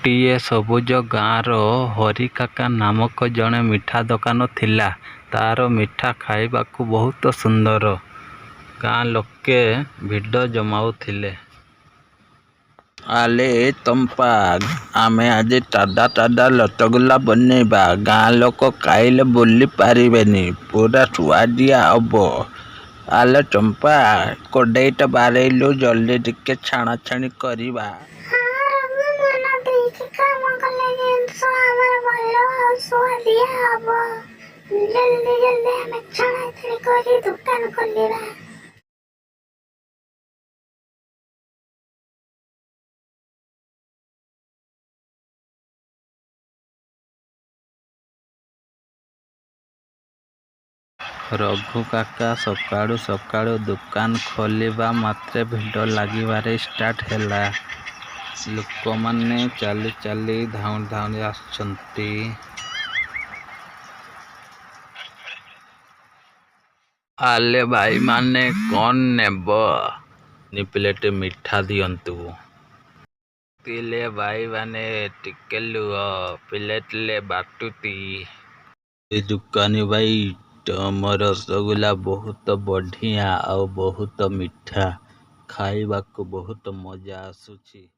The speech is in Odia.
ଗୋଟିଏ ସବୁଜ ଗାଁର ହରିକାକା ନାମକ ଜଣେ ମିଠା ଦୋକାନ ଥିଲା। ତା'ର ମିଠା ଖାଇବାକୁ ବହୁତ ସୁନ୍ଦର। ଗାଁ ଲୋକେ ଭିଡ଼ ଜମାଉଥିଲେ। ଆଲେ ଏ ତମ୍ପା, ଆମେ ଆଜି ତାଜା ତାଜା ରସଗୋଲା ବନେଇବା। ଗାଁ ଲୋକ ଖାଇଲେ ଭୁଲି ପାରିବେନି, ପୁରା ସୁଆଦିଆ ହବ। ଆଲୋ ଚମ୍ପା, କଡ଼େଇଟା ବାଡ଼େଇଲୁ, ଜଲଦି ଟିକେ ଛାଣାଛାଣି କରିବା। ହଁ ରଘୁ, ମନ ଦେଇକି କାମ କଲେ ଜିନିଷ ଆମର ଭଲ ଆଉ ସୁଆଦିଆ ହବ। ଜଲ୍ଦି ଜଲ୍ଦି ଆମେ ଛଣାଛଣି କରି ଦୋକାନ ଖୋଲିବା। ରଘୁକାକା ସକାଳୁ ସକାଳୁ ଦୋକାନ ଖୋଲିବା ମାତ୍ରେ ଭିଡ଼ ଲାଗିବାରେ ଷ୍ଟାର୍ଟ ହେଲା। ଲୋକମାନେ ଚାଲି ଚାଲି ଧାଉଁ ଧାଉଁ ଆସୁଛନ୍ତି। ଆଲେ ଭାଇମାନେ, କ'ଣ ନେବ? 3 ପ୍ଲେଟ୍ ମିଠା ଦିଅନ୍ତୁ। ଥିଲେ ଭାଇମାନେ, ଟିକେ ଲୁହ, ପ୍ଲେଟ୍ରେ ବାଣ୍ଟୁତି। ଏ ଦୋକାନୀ ଭାଇ, ତମ ରସଗୋଲା ବହୁତ ବଢ଼ିଆ ଆଉ ବହୁତ ମିଠା। ଖାଇବାକୁ ବହୁତ ମଜା ଆସୁଛି।